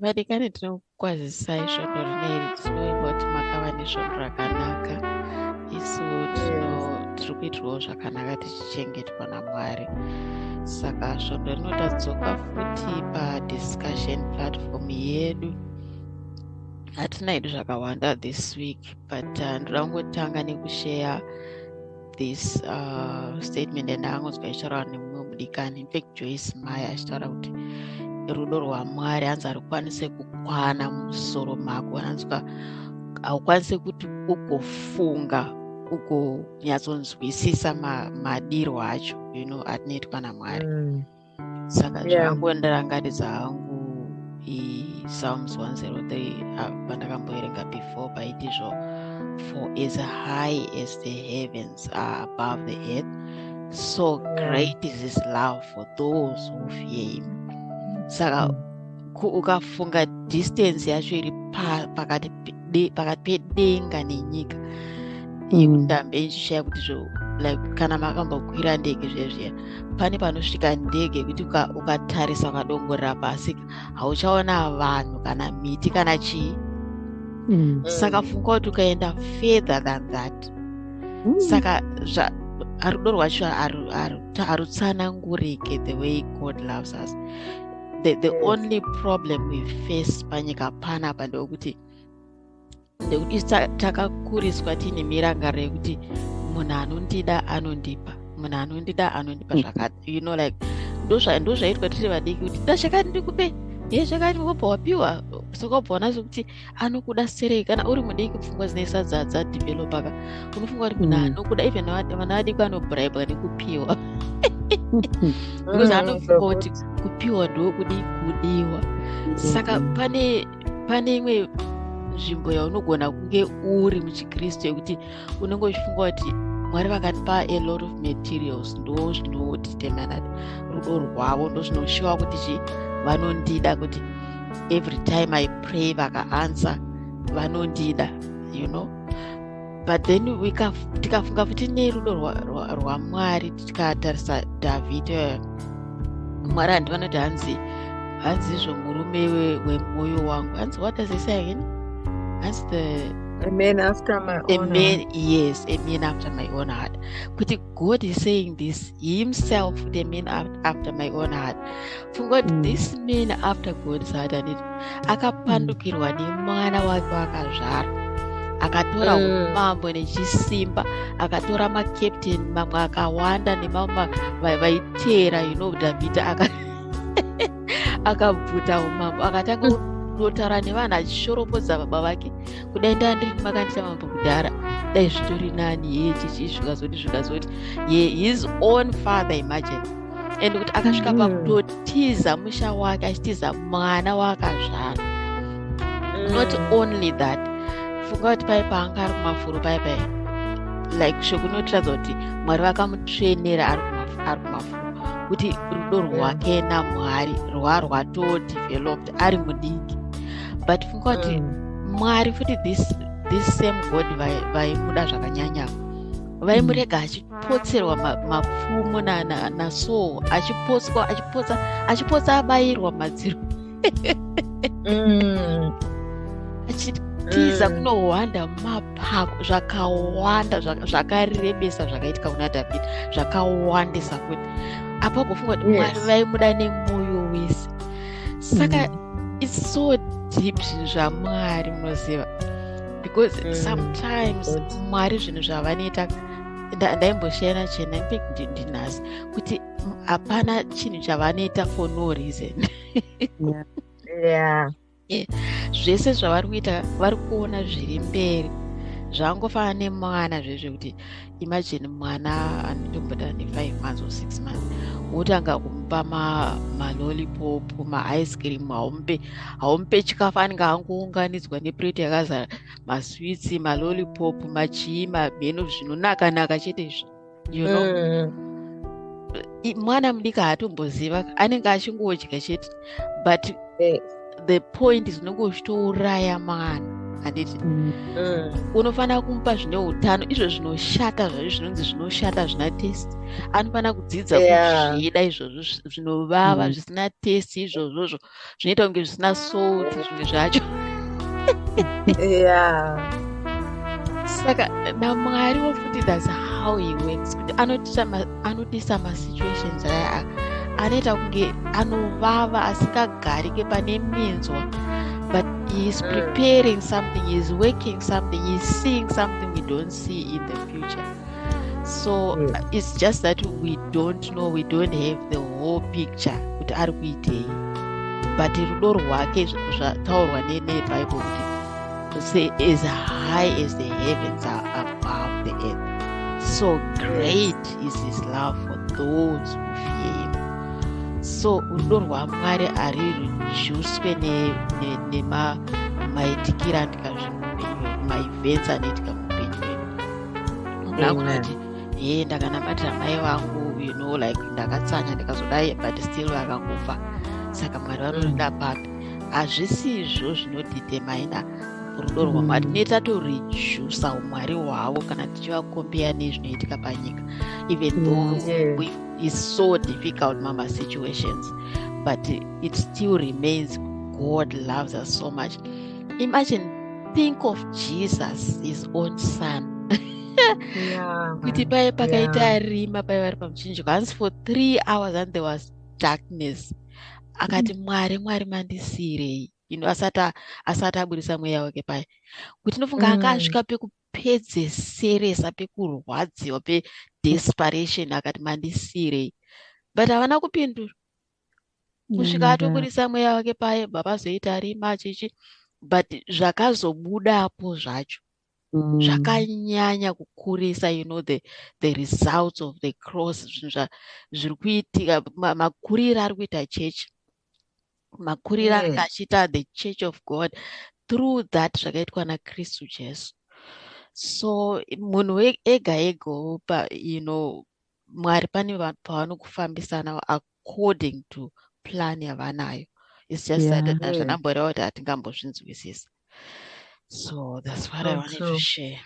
Vadikani, tinokukwazisai svondo rineri. Tinovimba kuti makava nesvondo rakanaka. Isu tiri kuitirwawo zvakanaka, tichichengetwa naMwari. Saka svondo rino tadzoka futi padiscussion platform yedu. Hatina hedu zvakawanda this week, but ndoda kungotanga nekushare this statement yandakangonzwa ichitaura nemumwe mudikani, infact Joyce Meyer, achitaura kuti rudo rwaMwari, hanzi, harukwanise kukwana mumusoro mako. Hanzi haukwanisi kuti ugofunga, ugonyatsonzwisisa madiro acho atinoitwa naMwari. Saka zvakangondirangaridza hangu iPsalms 103, pandakamboverenga before, paitizvo, "For as high as the heavens are above the earth, so great is his love for those who fear him." Saka ukafunga distance yacho iri pakati pedenga nenyika, yekundambe ichishaya kuti zvo, like kana makambokwira ndege zviya zviya, pane panosvika ndege yekuti ukatarisa, ukadongorera pasi, hauchaona vanhu kana miti kana chii. Saka funga kuti ukaenda further than that. Saka rudo rwacho harutsanangurike, the way God loves us. The only problem we face panyika panapa ndekuti isu takakuriswa tiine mirangariro yekuti munhu anondida anondipa, munhu anondida anondipa zvakati, like ndozvaitwa tiri vadiki, kuti da chakati ndikupe, ye chakati, wobva wapiwa. Saka wabva waona sekuti anokuda serei. Kana uri mudiki, pfungwa dzinesa dzadevelopa ka, unofunga kuti munhu anokuda. Even vana vadiki vanobribwa nekupiwa, because anofunga kuti kupiwa ndokudi kudiwa. Saka pane imwe nzvimbo yaunogona kunge uri muchiKristu yekuti unenge uchifunga kuti Mwari vakatipa a lot of materials, ndo zvinodetermina rudo rwavo, ndo zvinoshowa kuti chi vanondida, kuti every time I pray vakaanswer, vanondida. But then tikafunga futi nerudo rwaMwari, tikatarisa Dhavhidhi, Mwari handi vanoti, hanzi izvo, murume wemwoyo wangu. Hanzi, what does he say again? Hanzi the A man after my a own man heart. Yes, a man after my own heart, kuti God is saying this himself, the man after my own heart. Funga kuti this man after God's heart, anditi akapandukirwa nemwana wake wakazvara, akatora umambo nechisimba, akatora macaptain mamwe akawanda nemamwe vaiteera Dhavhidhi. Akabvuta umambo, akatanga kutotaura nevanhu achishoropodza baba vake, "Kudai ndaa ndiri makandiita mambo kudhara, dai zvitori nani." Ye chichi zvikazoti zvikazoti, ye his own father, imagine. And kuti akasvika pakutotiza musha wake, achitiza mwana waakazvara. Not only that, funga kuti pai paanga ari kumafuro pai pai, like zvokunotiradza kuti Mwari vakamutrainera ari kumafuro, kuti rudo rwake naMwari rwatodeveloped ari mudiki. But funga kuti Mwari futi, this same God vaimuda zvakanyanya, vaimurega achipotserwa mapfumo naSaul, achipotswa, achipotsa, achipotsa, abayirwa madziro, achitiza kunohwanda mumapako. Zvakawanda zvakarebesa zvakaitika kuna Dhavhidhi, zvakawandisa, kuti apagofunga kuti Mwari vaimuda nemwoyo wese. Saka it's so deep zvinhu zvaMwari, munoziva, because sometimes Mwari zvinhu zvavanoita, ndaimboshayana chena, infact ndinhasi, kuti hapana chinhu chavanoita for no reason. Zvese zvavari kuita, vari kuona zviri mberi. Zvangofanana nemwana zvezvekuti, imagine mwana anotombota ne5 months or 6 months, wotanga kumupa malollipop, maice cream. Haumupe chikafu, anenge angounganidzwa nepureti yakazara masweets, malollipop, machii, mabheno, zvinonaka-naka chete izvi. Mwana mudiki haatomboziva, anenge achingodya chete, but the point is unenge uchitouraya mwana. Handiti unofanira kumupa zvine utano, izvo zvinoshata zvacho, zvinonzi zvinoshata, zvina taste, anofanira kudzidza kuzvida izvozvo zvinovava, zvisina taste izvozvozvo, zvinoita kunge zvisina salt zvimwe zvacho. Saka naMwariwo futi, that's how He works, kuti anotisa masituations aya anoita kunge anovava, asingagarike, pane minzwa, but He is preparing something, He is working something, He is seeing something we don't see in the future. So it's just that we don't know, we don't have the whole picture kuti ari kuitei, but rudo rwake, zvataurwa neBhaibheri kuti, say, as high as the heavens are above the earth, so great is His love for those who fear Him. So rudo rwaMwari harireducwe nemaitikiro anoitika zvinhu muupenyu hwedu, maevents anoitika muupenyu hwedu. Munhu agona kuti, "He, ndakanamatira mai vangu, like ndakatsanya, ndikazodai, but still vakangofa, saka Mwari vanondida papi?" Hazvisizvo zvinodetermina rudo rwaMwari. Tinee tatoredusa umwari hwavo kana tichivacompare nezvinoitika panyika, even though it's so difficult mama situations, but it still remains God loves us so much. Imagine, think of Jesus, His own son, kuti pai pakaita rima, pai vari pamuchinjiko, hanzi for 3 hours and there was darkness. Akati, "Mwari, Mwari, mandisiyirei?" Asati abudisa mweya wake paya, kuti nofunga anga asvika pekupedzeseresa, pekurwadziwa, pedesperation, akati, "Mandisiyirei?" But havana kupindura kusvika atobudisa mweya wake paye, bva pazoita rima chichi, but zvakazobudapo zvacho zvakanyanya kukurisa, the results of the cross, zvinhu zviri kuitika, makuriro ari kuita chechi, makuriro anenge achiita the church of God through that zvakaitwa naKristu Jesu. So munhu ega egawo pa Mwari pane pavanokufambisana according to plan yavanayo. It's just that zvandamboreva kuti hatingambozvinzwisisa. So that's what I wanted to share.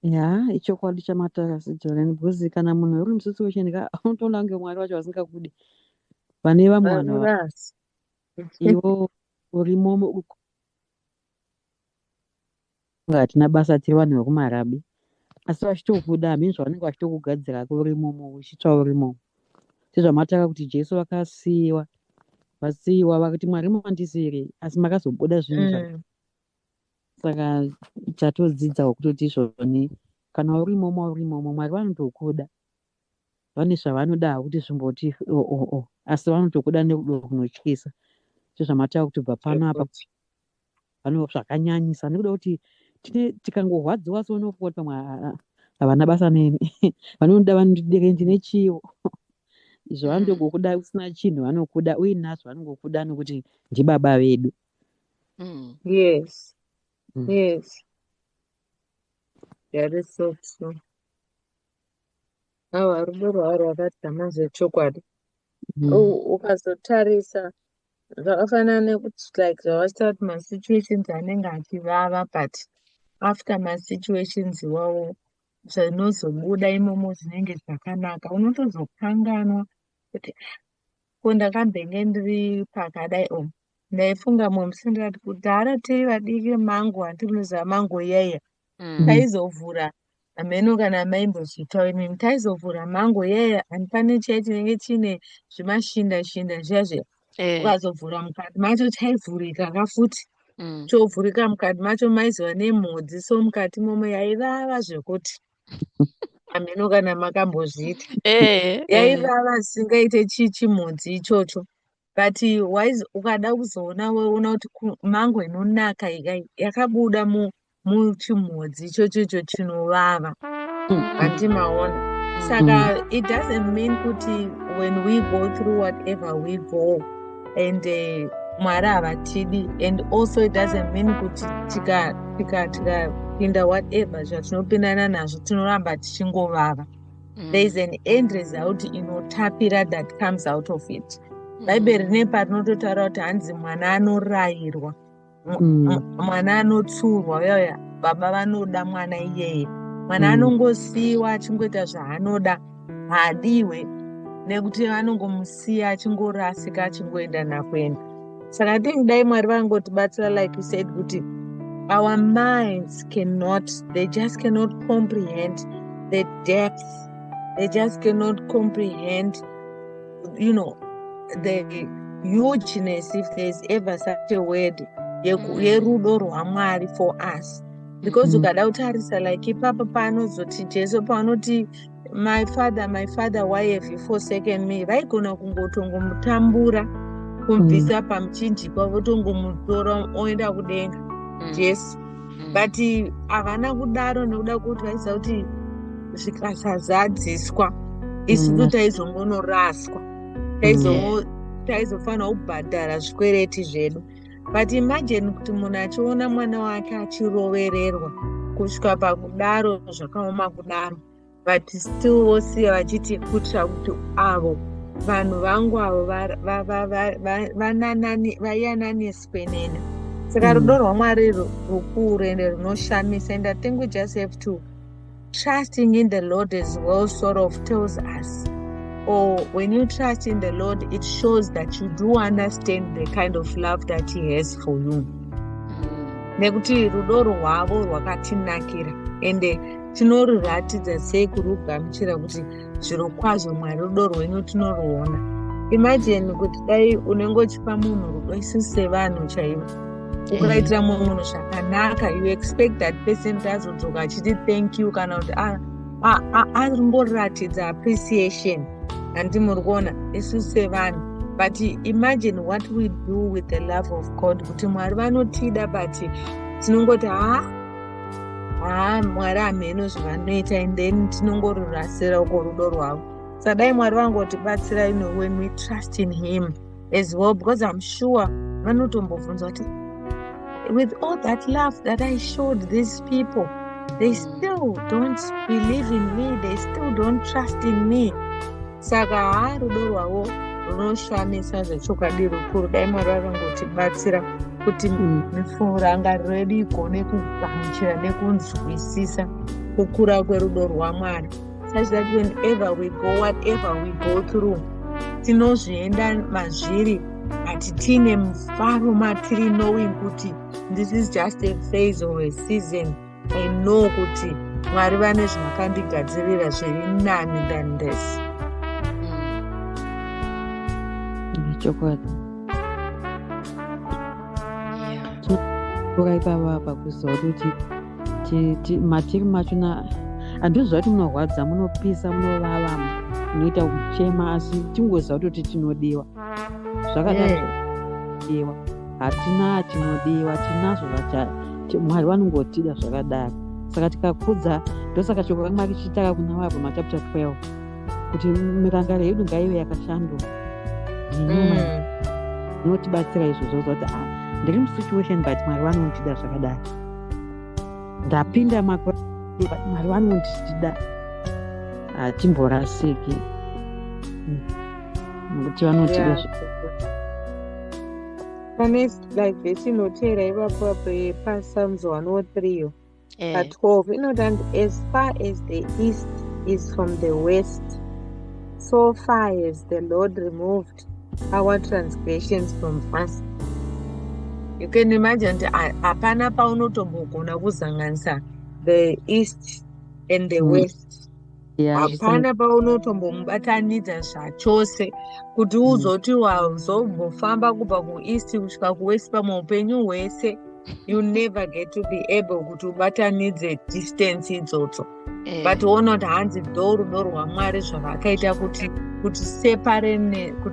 Ya, ichokwadi chamataura, Sis Jordan, because kana munhu uri musituation ka, unotoona kunge Mwari vacho vasingakudi. Vane vamwe vanhu Vanorasa. Iwo urimo, hatina basa, tiri vanhu vekumarabi, asi vachitokuda. Hamini zvavanenge vachitokugadzira urimomo, uchitsva urimomo, sezvamataka kuti Jesu vakasiyiwa, vasiyiwa, vakati, "Mwari, mandisiyirei?" Asi makazobuda zvinhu Saka chatodzidzawo kutoti izvoni, kana urimomo, urimomo, Mwari vanotokuda. Vane zvavanoda kuti zvimboti o o o, asi vanotokuda nerudo runotyisa, sezvamataka kuti bva pano apa vano zvakanyanyisa, nekuda kuti tine tikangorwadziwa, sonofunga kuti pamwe havana basa neni, vanoda vanondidirei, ndine chiwo izvo. Vanotogokuda usina chinhu, vanokuda uinazvo, vanongokuda nekuti ndibaba vedu. Yes, that is so true. Awa, rudo rwavo rwakadzama zvechokwadi. Ukazotarisa zvakafanana nekuti, like zvavachitaura kuti masituations anenge achivava, but after masituations iwawo, zvinozobuda imomo zvinenge zvakanaka. Unotozokanganwa kuti ko ndakambenge ndiri pakadai. O, ndaifunga mumwe musi ndikati, kudhara tiri vadiki, mango, handiti munoziva mango iyaiya? Taizovhura, hameno kana maimbozviitawo imimi, taizovhura mango iyaiya and pane chiya chinenge chiine zvimashinda shinda zviya zviya. Ukazovhura mukati macho, chaivhurika kafuti. Chovhurika, mukati macho maizova nemhodzi, so mukati momo yaivava zvekuti, hameno kana makambozviita. Yaivava zvisingaite, chimhodzi ichocho. But ukada kuzoona, woona kuti mango inonaka ikai yakabuda muchimhodzi ichocho icho chinovava. Handimaona? Saka it doesn't mean kuti when we go through whatever we go and Mwari havatidi, and also it doesn't mean kuti tikapinda whatever zvatinopindana nazvo, tinoramba tichingovava. There is an end result inotapira that comes out of it. Bhaibheri rine parinototaura kuti hanzi mwana anorayirwa. Mwana anotsurwa uyauya, baba vanoda mwana iyeye. Mwana anongosiyiwa achingoita zvaanoda haadiwe, nekuti vanongomusiya achingorasika, achingoenda nakuenda. Saka I think dai Mwari vangotibatsira, like you said, kuti our minds cannot, they just cannot comprehend the depth, they just cannot comprehend the hugeness, if there's ever such a word, yerudo rwaMwari for us, because ukada kutarisa, like ipapo paanozoti Jesu paanoti, "My Father, my Father, why have you forsaken me?" vaigona kungotongomutambura, kumubvisa pamuchinjikwa, votongomutora oenda kudenga Jesu. But havana kudaro nekuda kwekuti vaiziva kuti zvikasazadziswa, isusu taizongonoraswa, taizofanira kubhadhara zvikwereti zvedu. But imagine kuti munhu achiona mwana wake achirovererwa kusvika pakudaro, zvakaoma kudaro, but still vosiya vachiti kuitira kuti avo vanhu vangu avo vayananiswe neni. Saka rudo rwaMwari rukuru ende runoshamisa, and I think we just have to trusting in the Lord as well sort of tells us, or when you trust in the Lord, it shows that you do understand the kind of love that He has for you, nekuti rudo rwavo rwakatinakira, ende tinoruratidza sei kurugamuchira kuti zviro kwazvo Mwari, rudo rwenyu tinoruona. Imagine kuti dai unenge uchipa munhu rudo, isusu sevanhu chaivo, ukaitira mumwe munhu zvakanaka, you expect that person kuti azodzoka achiti thank you, kana kuti aringoratidza appreciation, handiti? Muri kuona, isusu sevanhu. But imagine what we do with the love of God, kuti Mwari vanotida, but tinongoti, "Ha ha, Mwari hamheno zvavanoita," and then tinongorurasira uko rudo rwavo. Saka dai Mwari vangotibatsira when we trust in Him as well, because I'm sure vanotombobvunza kuti, "With all that love that I showed these people, they still don't believe in me, they still don't trust in me." Saka haa, rudo rwavo runoshamisa zvechokwadi, rukuru. Dai Mwari vakangotibatsira kuti mirangariro yedu igone kugamuchira nekunzwisisa kukura kwerudo rwaMwari, such that whenever we go, whatever we go through, tinozvienda mazviri, but tiine mufaro matiri, knowing kuti this is just a phase or a season. I know kuti Mwari vane zvavakandigadzirira zviri nani than this. Chokwadi. Kura ipapa apa kuziva kuti matiri machona, handiziva kuti munorwadza, munopisa, munovava, munoita kuchema, asi tingoziva kuti tinodiwa zvakadaro. Diwa hatina, tinodiwa, tinazvo, Mwari vanongotida zvakadaro. Saka tikakudza, ndosaka shoko raMwari richitaka kuna vaRoma chapter 12 kuti mirangariro yedu ngaive yakashanduka. Inotibatsira izvozvo kuti, ah, ndiri musituation, but Mwari vanondida zvakadaro. Ndapinda makore, but Mwari vanondida, hatimborasiki nekuti vanotida. Pane like vhesi inoteera ipapo apo yepaPsalms 103 yo, pa12 inoti, "And as far as the east is from the west, so far has the Lord removed our transgressions from us." You can imagine kuti hapana paunotombogona kuzanganisa the east and the west. Hapana paunotombomubatanidza zvachose kuti uzoti wazombofamba kubva kueast kusvika kuwest. Pamwe upenyu hwese you never get to be able kuti ubatanidze distance idzodzo. But woona kuti hanzi ndo rudo rwaMwari, zvavakaita kuti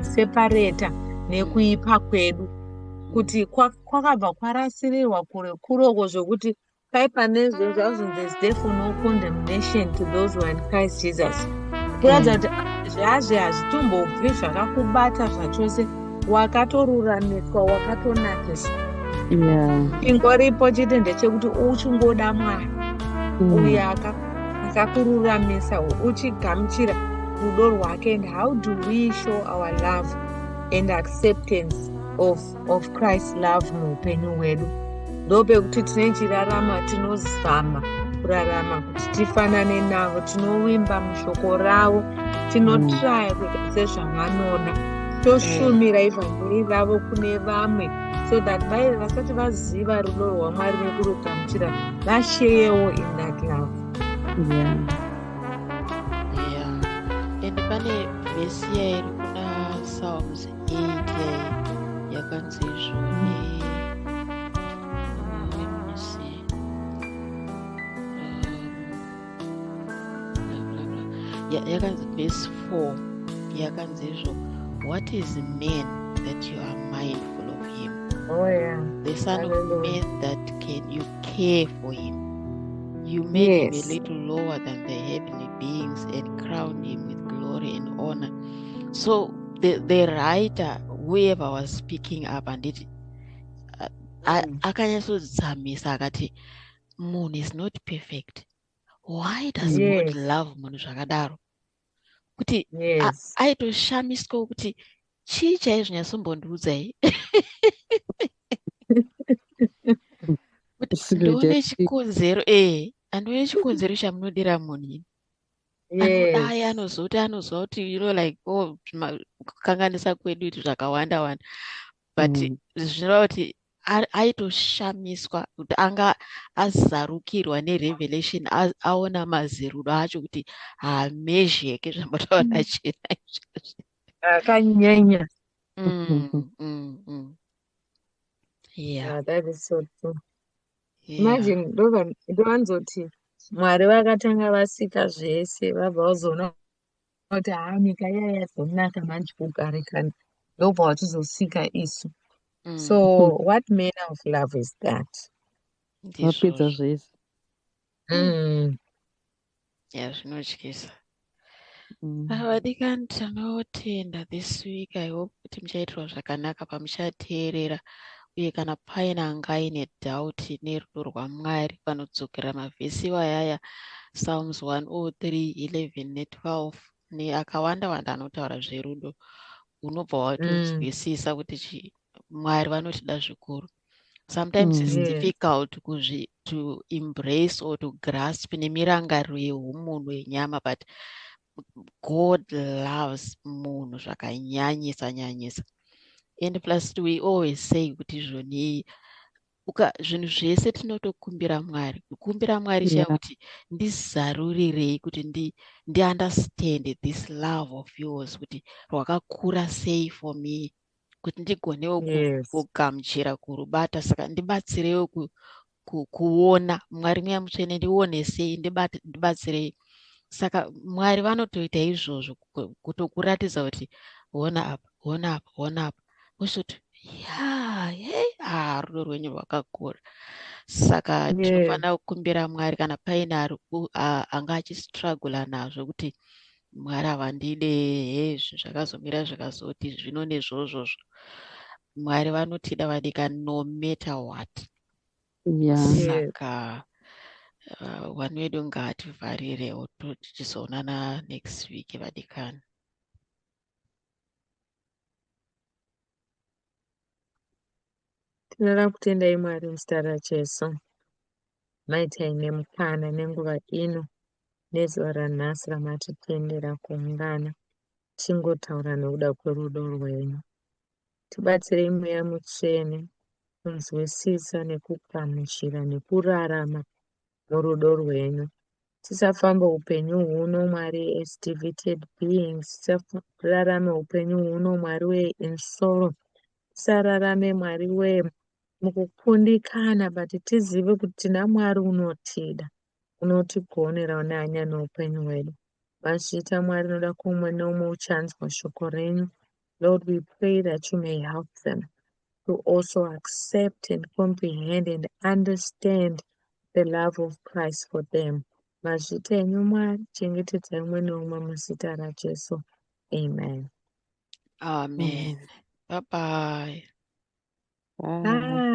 separata nekuipa kwedu, kuti kwakabva kwarasirirwa kure kuroko, zvokuti pai pane zvazonzi, "There's therefore no condemnation to those who are in Christ Jesus," kuratidza kuti zvazve hazvitombobvi zvakakubata zvachose, wakatoruramiswa, wakatonakiswa. Chingoripo chete ndechekuti uchingoda Mwari uyo akakururamisa, uchigamuchira rudo rwake. And how do we show our love and acceptance? of Christ love muupenyu hwedu. Ndopekuti tinechirarama, tinozama kurarama kuti tifanane navo, tinovimba mushoko ravo, tinotraya kuita sezvavanoda, toshumira ivhangeri ravo kune vamwe, so that vai vasati vaziva rudo rwaMwari nekurugamuchira, vasheyewo in that love. Yeah, and pane vhesi iya iri kuna Psalms 8 yakanzi izvoni, let me see, blah, blah, blah. Yakanzi verse 4 yakanzi izvo, "What is man that you are mindful of him, oh yeah the son of Hallelujah. man that can you care for him? You made him a little lower than the heavenly beings and crowned him with glory and honor." So the writer, whoever was speaking up, anditi akanyatsodzamisa akati munhu is not perfect. Why does God love munhu zvakadaro? Kuti aitoshamiswa kuti chii chaizvo, nyatsombondiudzai kuti Secret. Ndione chikonzero, andione chikonzero chamunodira munhu ini anodai anozoti anozwa kuti like, oh, kukanganisa kwedu itu zvakawanda wanda, but zvinoreva kuti aitoshamiswa kuti anga azarukirwa nerevelation, aona mazirudo acho kuti haamezheke zvambotaura chena izvozvi. Akanyanya. Yeah. Yeah, that is so true. Imagine, ndovanzoti Mwari vakatanga vasika zvese, vabva vazoona kuti haa, nyika iya yazonaka manje kugarika, ndobva vachizosika isu. So what manner of love is that? Vapedza Ndizvozvo. zvese. Ya, zvinotyisa. Vadikani, tinotenda this week. I hope kuti muchaitirwa zvakanaka pamuchateerera, uye kana paine anga aine doubt nerudo rwaMwari, vanodzokera mavhesi iwayaya, Psalms 103 11 ne12 neakawanda wanda anotaura zverudo, unobva watonzwisisa kuti Mwari vanotida zvikuru. Sometimes it's difficult to embrace or to grasp nemirangariro yehumunhu yenyama, but God loves munhu zvakanyanyisa nyanyisa. And plus we always say kuti izvoni zvinhu zvese tinotokumbira Mwari, kukumbira Mwari chaiyo kuti ndizarurirei kuti ndiunderstand this love of yours, kuti rwakakura sei for me, kuti ndigonewo kugamuchira, kurubata. Saka ndibatsirewo kuona. Mwari Mweya Mutsvene, ndionesei, ndibatsirei. Saka Mwari vanotoita izvozvo kutokuratidza kuti hona apa, hona apa, hona apa, wozoti ya, hei, ah, rudo rwenyu rwakakura. Saka tinofanira kukumbira Mwari kana paine ari anga achistrugula nazvo kuti Mwari havandide, he, zvinhu zvakazomira zvakazoti zvino nezvozvozvo. Mwari vanotida, vadika, no matter what. Saka wani wedu ngaativharirewo, tichizoonana next week, vadikani. Tinoda kutendai Mwari muzita raJesu. Maitai nemukana nenguva ino nezuva ranhasi ramatitendera kuungana tichingotaura nekuda kwerudo rwenyu. Tibatsirei Mweya Mutsvene kunzwisisa nekugamuchira nekurarama murudo rwenyu. Tisafamba upenyu huno, Mwari, as defeated beings. Tisararame upenyu huno, Mwari wee, in sorrow. Tisararame, Mwari wee, mukukundikana, but tizive kuti tina Mwari unotida, unotigonera, une hanya neupenyu hwedu. Mazvita Mwari, noda kumwe neumwe uchanzwa shoko renyu. Lord, we pray that you may help them to also accept and comprehend and understand the love of Christ for them. Mazvita enyu Mwari, chengetedzai umwe neumwe muzita raJesu. Amen. Amen. Bye bye. Bye. Bye.